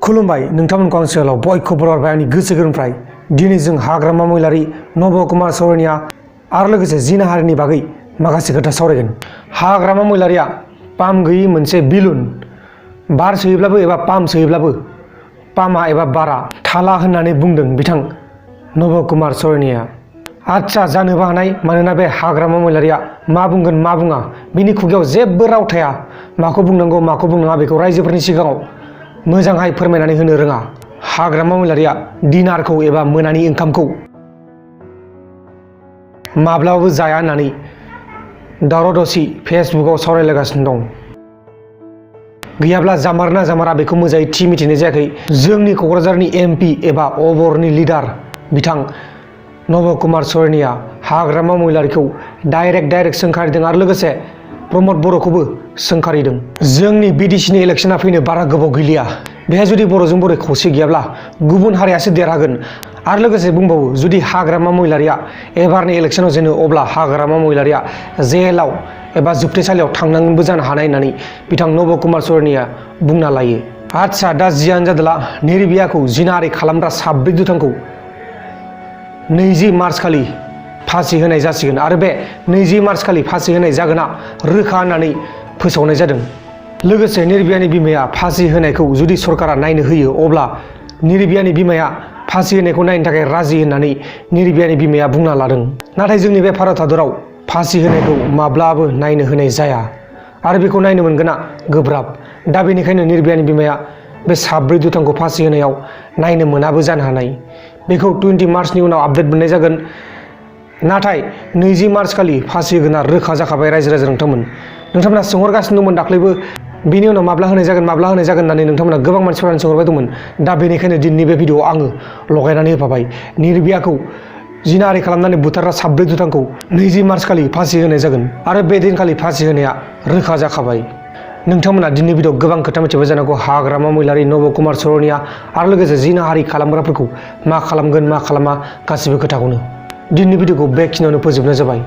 खुलुमबाय नोंथांमोनखौ आं सोलाव बयखौबो बरायबाय आंनि गोसो गोरबोनिफ्राय दिनै जों हाग्रामा महिलारि नब कुमार सरेनिया आरो लोगोसे जिना हारिनि बागै माखासे खोथा सावरायगोन। हाग्रामा महिलारिया पाम गैयै मोनसे बिलुन, बार सोयोब्लाबो एबा पाम सोयोब्लाबो पामा एबा बारा थाला होननानै बुंदों बिथां नब कुमार सरेनिया। आच्छा जानोबो हानाय, मानोना बे हाग्रामा महिलारिया मा बुंगोन मा बुङा बिनि खुगायाव जेबो राव थाया। माखौ बुंनांगौ माखौ बुंनाङा बेखौ रायजोफोरनि सिगाङाव मोजांहाय फोरमायनानै होनो रोङा। हाग्रामा महिलारिया डिनारखौ एबा मोनानि ओंखामखौ माब्लाबाबो जाया होननानै दावराव दावसि फेसबुकाव सावरायलायगासिनो दं। गैयाब्ला जामारना जामारा बेखौ मोजाङै थि मिथिनाय जायाखै। जोंनि क'क्राझारनि एमपि एबा अबरनि लिडार बिथां नब कुमार सरेनिया हाग्रामा महिलारिखौ डाइरेक्ट सोंखारिदों आरो लोगोसे प्रमद बर'खौबो सोंखारिदों। जोंनि बिटिसिनि इलेक्सना फैनो बारा गोबाव गैलिया। बेहाय जुदि बर'जों बर' खौसे गैयाब्ला गुबुन हारियासो देरहागोन। आरो लोगोसे बुंबावो, जुदि हाग्रामा महिलारिया एबारनि इलेक्सनाव जेनो अब्ला हाग्रामा महिलारिया जेलाव एबा जोबथेसालियाव थांनांगोनबो जानो हानाय होननानै बिथां नब कुमार सरेनिया बुंना लायो। आच्छा दा जियानो जादोला निर्भयाखौ जिनाहारि खालामग्रा 7 दुथांखौ 20 मार्च खालि फासि होनाय जासिगोन आरो बे 20 मार्च खालि फासि होनाय जागोना रोखा होननानै फोसावनाय जादों। लोगोसे निर्भयानि बिमाया फासि होनायखौ जुदि सरकारा नायनो होयो अब्ला निर्भयानि बिमाया फासि होनायखौ नायनो थाखाय राजि होननानै निर्भयानि बिमाया बुंना लादों। नाथाय जोंनि बे भारत हादराव फासि होनायखौ माब्लाबो नायनो होनाय जाया आरो बेखौ नायनो मोनगोना गोब्राब। दा बेनिखायनो निर्भयानि बिमाया बे 7 दुथांखौ फासि होनायाव नायनो मोनाबो जानो हानाय। बेखौ 20 मार्चनि उनाव आपडेट मोननाय जागोन। नाथाय 20 मार्च खालि फासि होगोना रोखा जाखाबाय। रायजो राजा नोंथांमोना सोंहरगासिनो दंमोन दाख्लैबो बिनि उनाव माब्ला होनाय जागोन होननानै नोंथांमोना गोबां मानसिफोरानो सोंहरबाय दंमोन। दा बेनिखायनो दिनैनि बे भिडिअ'आव आङो लगायनानै होफाबाय। निर्भयाखौ जिनाहारि खालामनानै बुथारग्रा 7 दुथांखौ 20 मार्च खालि फासि होनाय जागोन आरो बे दिनखालि फासि होनाया रोखा जाखाबाय। नोंथांमोना दिनैनि भिडिअ'आव गोबां खोथा मिथिबाय जानांगौ हाग्रामा महिलारि नब कुमार सरेनिया आरो लोगोसे जिनाहारि खालामग्राफोरखौ मा खालामगोन मा खालामा गासिबो खोथाखौनो। दिनैनि भिडिअ'खौ बेखिनियावनो फोजोबनाय जाबाय।